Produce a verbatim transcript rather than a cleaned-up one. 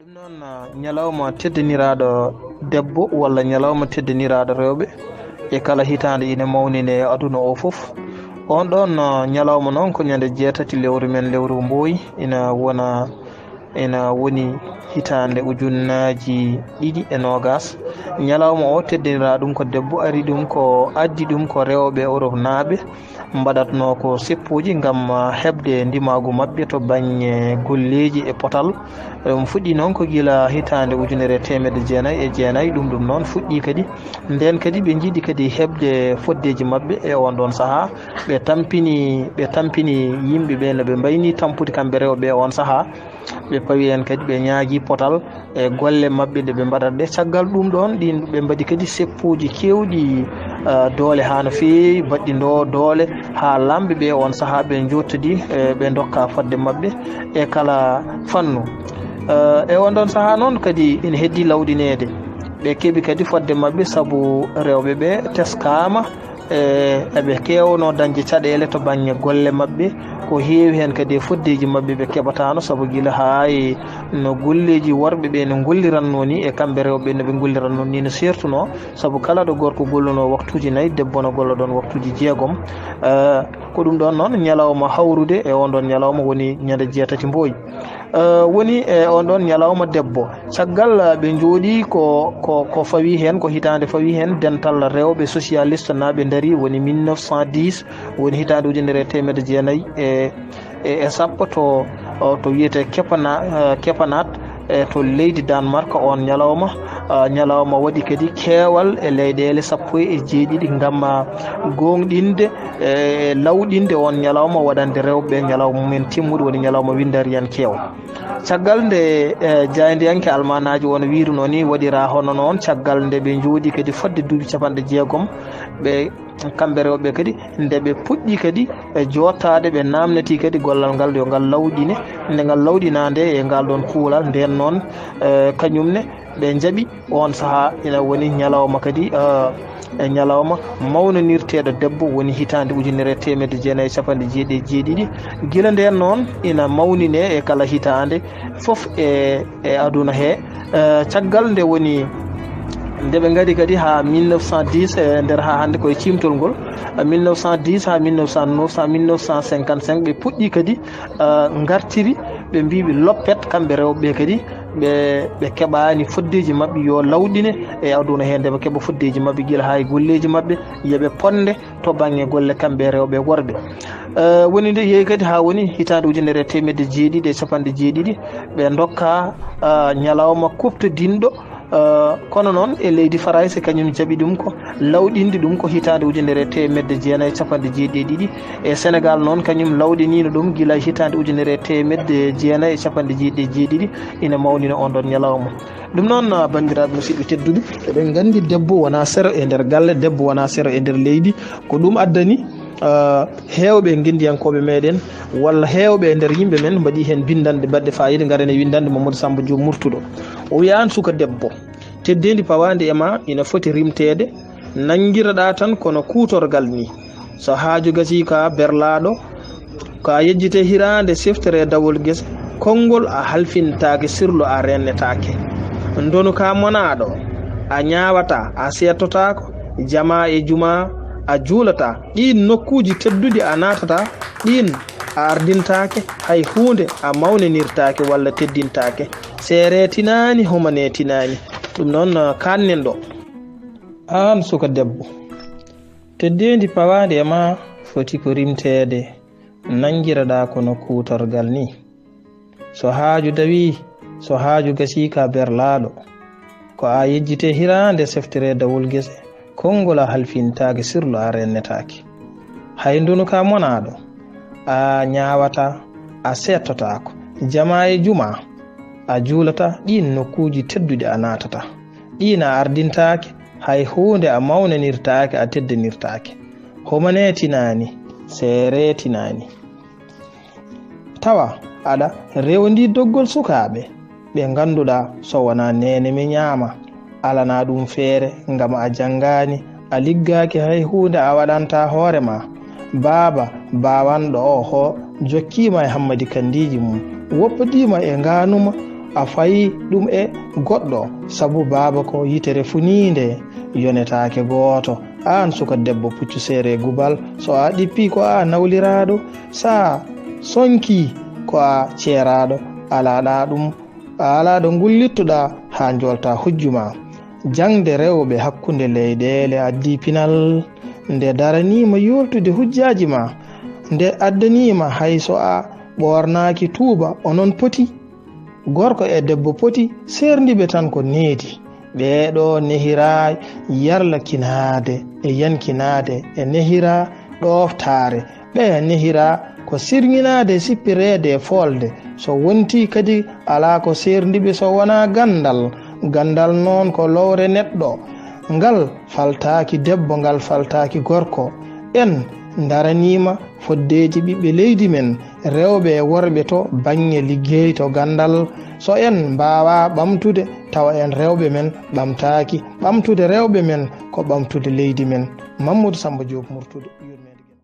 Ɗum noon, ah, ñalawma teddiniraaɗo debbo walla ñalawma teddiniraaɗo rewɓe e kala hitaande ina mawnine e aduna o fof. On ɗoon, ah, ñalawma noon ko ñande jeetati lewru men, lewru mbooyi, ina wona, ina woni hitaande ujunnaaji ɗiɗi e noogaas. Ñalawma o teddiniraa ɗum ko debbo, ari ɗum ko, addi ɗum ko rewɓe Europe naaɓe. Mbaɗatnoo ko seppuuji ngam, ah, heɓde ndimaagu maɓɓe to baŋŋe golleeji e potal. Ɗum fuɗɗii noon ko gila hitaande ujunere e teemedde jeenayi e jeenayi. Ɗum ɗum noon fuɗɗii kadi. Ndeen kadi ɓe njiɗi kadi heɓde foddeeji maɓɓe e oon ɗoon sahaa. Ɓe tampini, ɓe tampini yimɓe ɓe no ɓe mbayni tampude kamɓe rewɓe e oon sahaa. Ɓe pawi heen kadi, ɓe ñaagii potal e golle maɓɓe ɗe ɓe mbaɗata ɗe. Caggal ɗum ɗoon, ɗin ɓe mbaɗi kadi seppuuji keewɗi, ah, doole haa no feewi, baɗɗi ndo doole haa laamɓe ɓe oon sahaa ɓe njottodii, eh, ɓe ndokka fodde maɓɓe e kala fannu. Eh, e oon ɗoon sahaa noon kadi ina heddii lawɗineede. Ɓe keɓi kadi fodde maɓɓe sabu rewɓe ɓe teskaama, e, eɓe keewno dañde caɗeele to baŋŋe golle maɓɓe. Ko heewi heen kadi e foddeeji maɓɓe ɓe keɓataano, sabu gila haa e no golleeji worɓe ɓe no ngollirannoo ni e kamɓe rewɓe no ɓe ngollirannoo ni no seertunoo, sabu kala ɗo gorko gollunoo waktuuji nayi, debbo no golla ɗoon waktuuji jeegom. Eh, ko ɗum ɗoon noon ñalawma hawrude e oon ɗoon ñalawma woni ñande jeetati mbooyi. Eh, woni e oon ɗoon ñalawma debbo. Caggal, eh, ɓe njooɗii ko, ko, ko fawi heen, ko hitaande fawi heen, dental rewɓe sosiyalist naaɓe ndarii, woni mille neuf cent dix, woni hitaande ujunere e teemedde jeenayi e, e, e sappo to, o, to wiyetee Kepana-, eh, Kepanat, e to leydi Danemark. Oon ñalawma, eh, ñalawma waɗi kadi keewal e leyɗeele sappo e jeeɗiɗi ngam, ah, gooŋɗinde e lawɗinde oon ñalawma, waɗande rewɓe ɓe ñalawma mumen timmuɗo, woni ñalawma winndariyankeewo. Caggal nde, eh, jaayndiyanke almaanaajo on wiirunoo ni, waɗiraa hono noon, caggal nde ɓe njooɗii kadi fodde duuɓi capanɗe jeegom, ɓe, kamɓe rewɓe kadi, nde ɓe puɗɗii kadi e jooɗtaade, ɓe naamnatii kadi gollal ngal yo ngal lawɗine. Nde ngal lawɗinaa nde e ngal ɗoon kuulal, ndeen noon, eh, kañum ne ɓe njaɓi oon sahaa ina woni ñalawma kadi, eh, e ñalawma mawnanirteeɗo debbo, woni hitaande ujunere e teemedde jeenayi e capanɗe jeeɗiɗi e jeeɗiɗi. Gila ndeen noon ina mawninee e kala hitaande fof e, e aduna he. Eh, caggal nde woni, nde ɓe ngari kadi haa mille neuf cent dix, e nder haa hannde koye ciimtol ngol, eh, mille neuf cent dix haa mille neuf cent neuf, haa mille neuf cent cinquante-cinq, ɓe puɗɗii kadi, eh, ngartiri, ɓe mbii ɓe loppet, kamɓe rewɓe ɓe kadi, ɓe, ɓe keɓaani foddeeji maɓɓe yo lawɗine e aduna he, nde ɓe keɓa foddeeji maɓɓe gila haa e golleeji maɓɓe, yo ɓe ponde to baŋŋe golle kamɓe rewɓe e worɓe. Eh, woni nde yehi kadi haa woni hitaande ujunere e teemedde jeeɗiɗi e capanɗe jeeɗiɗi, ɓe ndokka, ah, ñalawma kuɓtodinɗo, eh, kono noon e leydi Farayse kañum jaɓi ɗum ko lawɗinde ɗum ko hitaande ujunere e teemedde jeenayi e capanɗe jeeɗiɗi e ɗiɗi. E Senegaal noon kañum lawɗiniino ɗum gila hitaande ujunere e teemedde jeenayi e capanɗe jeeɗiɗi e jeeɗiɗi, ina mawnina oon ɗoon ñalawma. Ɗum noon, ah, banndiraaɓe musidɓe tedduɓe, eɗen nganndi debbo wonaa sero e nder galle, debbo wonaa sero e nder leydi. Ko ɗum addani, ah, heewɓe e ngenndiyankooɓe meɗen walla heewɓe e nder yimɓe men mbaɗi heen binndanɗe baɗɗe faayiida, ngaren e winndannde Mamadou Samba Diop Murtuɗo. O wiya, aan suka debbo, teddeendi pawaandi e ma ina foti rimteede, nanngireɗaa tan kono kuutorgal ni. So haaju gasii ko a berlaaɗo, ko a yejjitee hiraande seftere e dawol gese, konngol a halfintaake, sirlu a reennetaake. Ndonu ka monaaɗo, a ñaawataa, a seettotaako, jamaa e jumaa a juulataa, ɗiin nokkuuji tedduɗi a naatataa, ɗiin a ardintaake, hay huunde a mawnanirtaake walla teddintaake. Seeree tinaani, homanee tinaani. Ɗum noon, kaaɗnen ɗo. Aan suka debbo, teddeendi pawaandi e ma foti ko rimteede, nanngireɗaa kono kuutorgal ni. So haaju dawii, so haaju gasii ka berlaaɗo, ko a yejjitee hiraande seftere dawol gese, konngol a halfintaake, sirlu a reennetaake. Hay ndonu ka monaaɗo, a ñaawataa, a seettotaako. Jamaa e jumaa a juulataa, ɗiin nokkuuji tedduɗi a naatataa. Ɗiin a ardintaake, hay huunde a mawnanirtaake, a teddanirtaake. Homanee tinaani, seeree tinaani. Tawa aɗa rewndi doggol sukaaɓe ɓe ngannduɗaa so wonaa neene mi ñaama, alanaa ɗum feere ngam a janngaani, a liggaaki hay huunde a waɗanta hoore ma. Baaba baawanɗo o ho jokkiima e hammadi kanndiiji mum, woppodiima e ngaanuma, a fayi ɗum e goɗɗo, sabu baaba ko yitere funiinde, yonetaake gooto. Aan suka debbo puccu seere gubal, so a ɗippi ko a nawliraaɗo, sa sonki ko a ceeraaɗo, alaaɗa ɗum, a alaaɗo ngullittoɗa haa njoolta hujju ma. Jaŋde rewɓe hakkunde leyɗeele addi pinal, nde daraniima yooltude hujjaaji ma, nde addaniima hay so a ɓoornaaki tuuba, onon poti. Gorko e debbo poti seerndiɓe tan ko needi. Ɓeeɗo nehira yarlakinaade e yankinaade, e nehira ɗooftaare, ɓe nehira ko sirŋinaade, sippireede e foolde. So wonti kadi alaa ko seerndiɓe so wonaa ganndal. Ganndal noon ko lowre neɗɗo. Ngal faltaaki debbo, ngal faltaaki gorko. En ndaraniima foddeeji ɓiɓɓe leydi men, rewɓe e worɓe to baŋŋe liggey, to ganndal. So en mbaawaa ɓamtude, tawa en rewɓe men ɓamtaaki. Ɓamtude rewɓe men ko ɓamtude leydi men. Mamadou Samba Diop, Murtude, yurmeende.